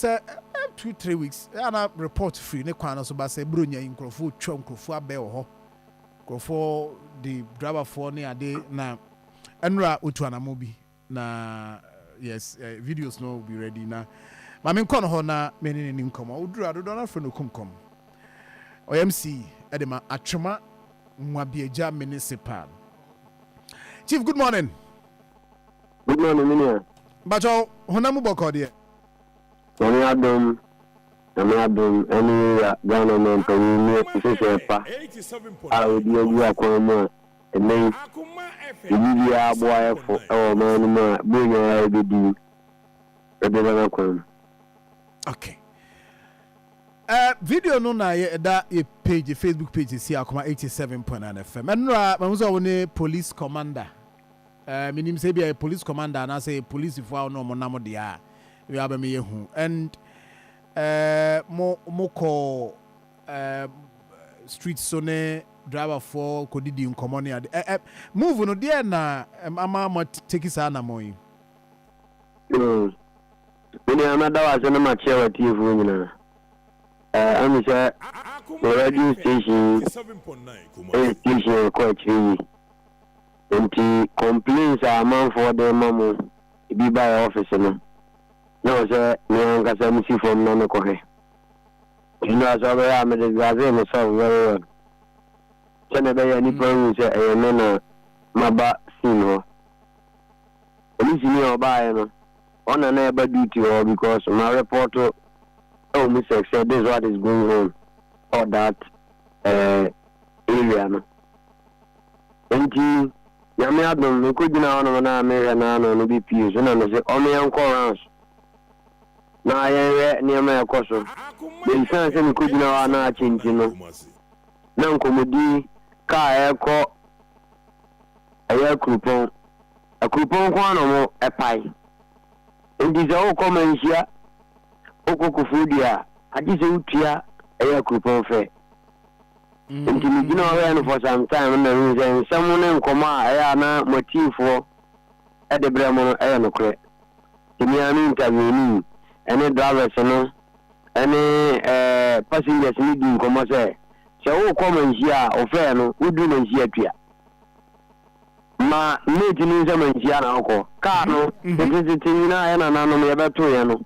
Sɛ 2, 3 weeks ɛna report firi ne kwan no so ba sɛ Buronya yi nkurɔfoɔ twa nkurɔfoɔ abɛ wɔ hɔ, nkurɔfoɔ de driverfoɔ ne ade, na ɛnora otu anamo bi na yes, videos no will be ready na maame nkɔ no hɔ na mene ne ni nkɔmmɔ. Woduru adodoɔ no afrɛ no Kumkɔm, ɔyɛ MC ɛde ma Atwima Nwabiagya Municipal. Chief, good morning. Good morning, Minia. Bakyɛw, honam mu bɔkɔ deɛ? Nyame adom, Nyame adom, ɛne wura Ghana mampanyin ne nhyehyɛ pa a ɔdi agu akwan mu a ɛnɛ yi biribi biara aboa yɛfo ɛwɔ ɔman no mu a Buronya a yɛbɛdi ɛde bɛma kwan mu. Okay, video no na yɛ ɛda yɛ page, Facebook page si Akoma 87.9 FM. Ɛnora mahu sɛ wo ne police commander, menim sɛ bi a yɛ police commander anaasɛ yɛ polisifoɔ a wɔne ɔmo nam deɛ a ebi aba mi yɛ hu and mo kɔ street so ne driverfoɔ kɔdidi nkɔmmɔ ne ade. Move no deɛ na ama mo take saa anamɔ yi? Minia, mɛda wo ase na makyerɛ w'atiefoɔ nyinaa. Ɛmi sɛ wɔ radio station yi ɛyɛ station a ɛkɔ akyire yi, nti complaints a amanfoɔ de ma mo ebi ba yɛ office no na wɔ sɛ me ankasa mesi fam na mekɔhwɛ. Nti no asɛ ɔbɛyɛ a mede disguise myself very well sɛne ɛbɛyɛ nnipa hu sɛ ɛyɛ me na maba scene hɔ. Polisini a ɔbaeɛ no, ɔna na ɛba duty hɔ because ma report ɛwɔ mu sɛ this is what is going on or that area no. Nti Nyame adom, mekɔgyina hɔnom na mehwɛ na ano no bi pii so na mese ɔmo yɛnkɔ rounds na yɛnhwɛ nneɛma a ɛkɔ so. Ɛsiane sɛ mekɔgyina hɔ a na akye nti no, na nkɔmmɔdi kaa ɛkɔ ɛyɛ Akuropɔn, Akuropɔn nko ara na ɔmo ɛpae. Nti sɛ wokɔ Manhyia, wokɔ Koforidua a, agye sɛ wotua ɛyɛ Akuropɔn fɛ. Nti megyina hɔ hwɛɛ no for some time na mehu sɛ nsɛm ne nkɔmmɔ a ɛyɛ a na mo atiefoɔ ɛde brɛ mo no ɛyɛ nokorɛ. Nti me ara me intervene ɛne drivers no ɛne passengers no di nkɔmmɔ sɛ sɛ wokɔ Manhyia a, wofɛɛ no woduru Manhyia tua ma mate no sɛ Manhyia na wokɔ. Kaa no tetetete nyinaa yɛ nananom yɛbɛtoeɛ no,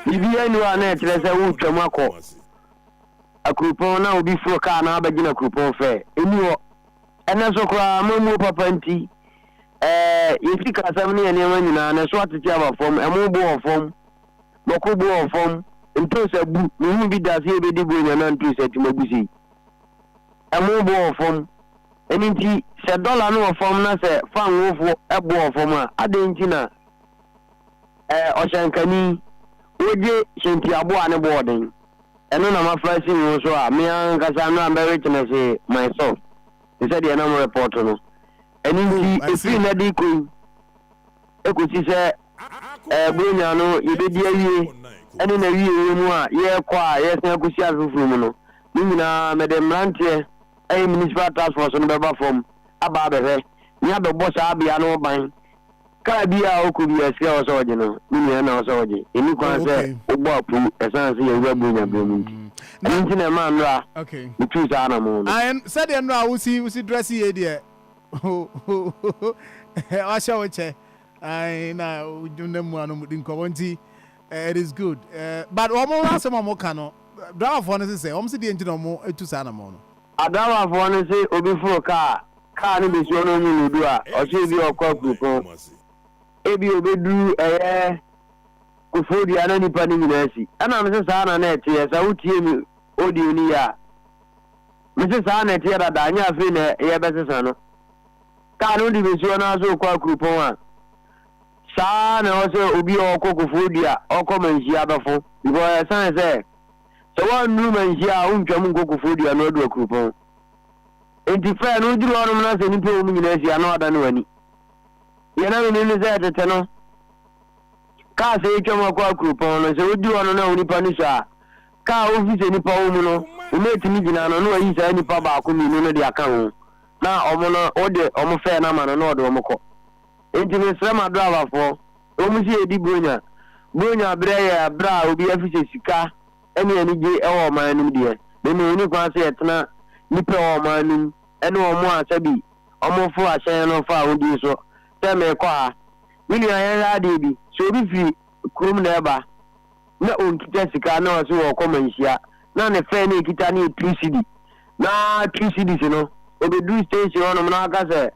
biribiara nni hɔ a na ɛkyerɛ sɛ wotwam akɔ Akuropɔn na obi foro kaa na abɛgyina Akuropɔn fɛ ɛni hɔ. Ɛnɛ so koraa amammuo papa nti yɛ sikasɛm ne yɛ nneɛma nyinaa na ɛso atete aba fam. Ɛmo bo wɔ fam, mɔko bo wɔ fam, ntoosi abu. Mehu bi da sɛ yɛbɛdi Buronya na ntoosi atim abu sei. Ɛmo bo wɔ fam. Ɛno nti sɛ dɔla no wɔ fam na sɛ fangofoɔ ɛbo wɔ fam a, adɛn nti na ɔhyɛnkani wogye hyɛntiaboa ne boɔden? Ɛno na mafa asi me ho so a me ankasa no a mɛ witness myself te sɛ deɛ na mo report no. Ɛno nti ɛfiri nnɛ de kɔ yi ɛkɔsi sɛ Buronya no yɛbɛdi awie ɛne na wieɛ mu a yɛrekɔ a yɛsan akɔsi afe foforɔ mu no, ne nyinaa mede mmeranteɛ ɛyɛ municipal task force no bɛba fam aba abɛhwɛ ne abɛbɔ saa bea no ban. Kaa bi a ɔkɔ bi a sika a ɔsɛ ɔgye no, me nua, na ɔsɛ ɔgye. Ɛni kwan sɛ wobɔ apu ɛsiane sɛ yɛwura Buronya berɛ mu nti. Ɛno nti na ɛmaa nnora metuu saa anamo no. Sɛdeɛ nnora wosi dress yie deɛ, wahyɛ wo kyɛ na wonam mu ano di nkɔmmɔ nti it is good. But wɔn asɛm a wɔn ka no, driverfoɔ no sɛ wɔn si deɛ nti na wɔn etu saa anamo no? Adramafoɔ no se obi foro kaa no bɛsi ɔno mu ludu a, ɔsɛ ebi ɔkɔ Akuropɔn, ebi obɛduru ɛyɛ Koforidua na nipa no nyinaa si. Ɛna me sɛ saa na na ɛteɛ. Sɛ wotie me audio no yie a, me sɛ saa na ɛteɛ dada, nyɛ afei na yɛbɛsesa no. Kaa no de bɛsi ɔno aso kɔ Akuropɔn a, saa na ɛwɔ sɛ obi a ɔkɔ Koforidua, ɔkɔ Manhyia bɛfo, because ɛsan sɛ woannuru Manhyia a, wontwam nkɔ Koforidua no adu Akuropɔn. Nti fɛɛ no woduru hɔnom na sɛ nnipa wɔ mu nyinaa si a, na wada ne w'ani. Deɛ na menim ne sɛ tete no, kaa sɛ yɛtwam akɔ Akuropɔn no, sɛ woduru hɔ no na wo nipa no su a, kaa wofi sɛ nipa wɔ mu no, wo mate no gyina no na wayi saa nipa baako mmienu no de aka ho na ɔmo no wode ɔmo fɛɛ no ama no na ɔde ɔmo kɔ. Nti mesrɛ m'adrabafoɔ, wɔn sɛ yɛdi Buronya. Buronya berɛ yɛ berɛ a obi afi sɛ sika ne anigye wɔ ɔman no mu deɛ, na mmom ɛnni kwan sɛ yɛtena nnipa a ɛwɔ ɔman no mu ne wɔn a sɛbi wɔforo ahyɛn no fa ahodie so sɛ merekɔ ha. Me nua yɛnhwɛ adeɛ bi, sɛ obi firi kurom na ɛreba na ɔnkita sika na ɔse ɔrekɔ manhyia na ne fare no a ɛkita no yɛ two cedi na two cedis no ɔbɛduru station hɔnom na ɔka sɛ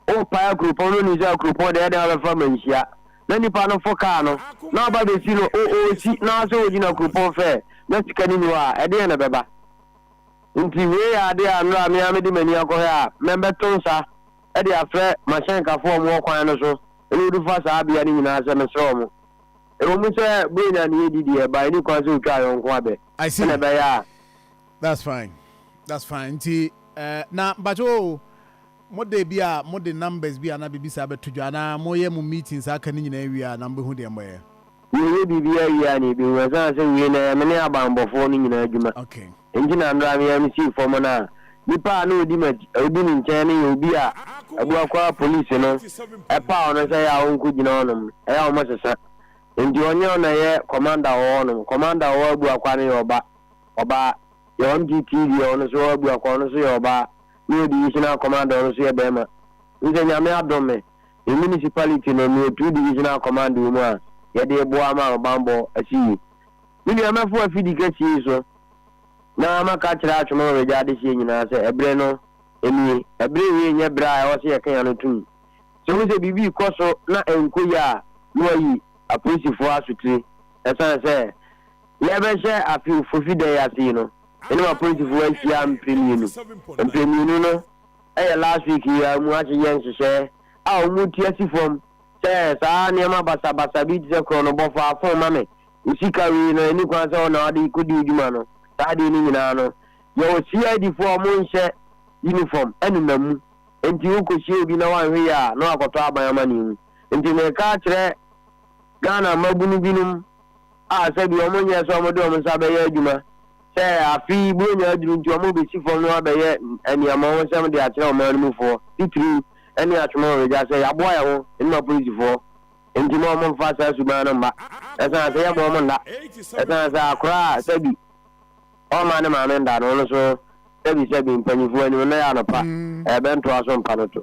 Wopae akuropɔn no nim sɛ akuropɔn deɛ ɛdɛn abɛfa manhyia na nipa no fo kaa no na ɔba bɛsi no ɔɔsi na sɛ ɔgyina kuropɔn fɛ na sika no ni hɔ a ɛdeɛn na ɛbɛba nti wei yɛ adeɛ a nnora me ara mede m'ani akɔhwɛ a mɛbɛto nsa de afrɛ mahyɛnkafoɔ a wɔwɔ kwan no so ne wɔdu fa saa bea no nyinaa sɛ mesrɛ wɔn ɛwɔ mu sɛ Buronya ne yɛdi deɛ but ɛni kwan sɛ ɔtwa ayɔnko abɛ I see. sɛdeɛ ɛbɛyɛ a That's fine. That's fine. Nti eh, na mpakyɛ o, mo de bi a mo de numbers bi anaa biribi saa bɛto dwa anaa mo yɛ mo meetings aka ne nyinaa wie a na mo bɛhu deɛ mo bɛyɛ? Yɛyɛ biribiara wie a na yɛbɛhu, ɛsiane sɛ wei no ɛyɛ me ne abanbɔfoɔ no nyinaa adwuma Okay. nti na nnora me ara mesii fam no a nipa a na ɔdi m'akyi ɔdi me nkyɛn no yɛ obi a Abuakwa polisi no paw no sɛ ɛyɛ a ɔnkɔgyina hɔnom no, ɛyɛ a wɔsesa nti ɔnyɛ ɔno na ɛyɛ commander wɔ hɔnom, commander wɔ Abuakwa no yɛ ɔba, ɔbaa, yɛ MTT deɛ ɔno nso wɔ Abuakwa ɔno nso yɛ ɔbaa. Me yɛ divisional commander ɔno nso yɛ bɛɛma. N sɛ Nyame adom me, me municipality no meyɛ two divisional command wɔ mu a yɛde boa ama ahobanbɔ asi yie. Me nua mɛfo afidi kɛseɛ yi so na maka akyerɛ Atwoma Ɔwɛgya adehyeɛ nyinaa sɛ ɛberɛ no nie. Ɛberɛ wei nyɛ berɛ a ɛwɔ sɛ yɛka yɛn ano tom. Sɛ wohu sɛ biribi rekɔ so na ɛnkɔ yie a na wayi apolisifoɔ asotire ɛsiane sɛ yɛrebɛhyɛ afe fofida yi ase yi no, Me ne m'apolisifo ahyia mpre mmienu. Mpre mmienu no yɛ last week yi ara mu ahyehyɛ nhyehyɛɛ a wɔn ti asi fam sɛ saa nneɛma basabasa bi te sɛ korɔnobɔ fa fon ma me, wo sika wei no ɛni kwan sɛ wo na wode kɔdi wo dwuma no, saa adeɛ no nyinaa no yɛwɔ CID foɔ a wɔn nhyɛ uniform ɛnenam mu nti wokɔhyia obi na wanhwɛ yie a na wakɔtɔ aban amaneɛ mu. Nti meka akyerɛ Ghana mmabunu binom a sɛbi wɔn nyɛ sɛ wɔde wɔn nsa bɛyɛ adwuma, sɛ afe yi Buronya aduru nti wɔrebɛsi fam na wɔabɛyɛ aniammɔhosɛm de akyerɛ ɔman no mufoɔ, titiriw ne Atwoma Ɔwɛgya sɛ yɛaboa yɛn ho ne apolisifoɔ nti ma wɔmfa saa suban no mma ɛsiane sɛ yɛmma wɔn nna ɛsiane sɛ akora a sɛbi ɔmma ne maame nda no ɔno so sɛbi sɛbi mpanyinfoɔ anim no yɛ anɔpa ɛbɛntoa so mpa no to.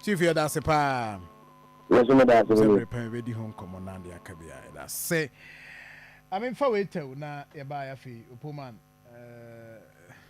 Chief yɛda ase paa. Me nso meda ase Sɛ me bere pa yɛbɛdi ho nkɔmmɔ na deɛ aka biara yɛda ase. Ame mfa wei tɛw na yɛbaeɛ afei Opoman eh.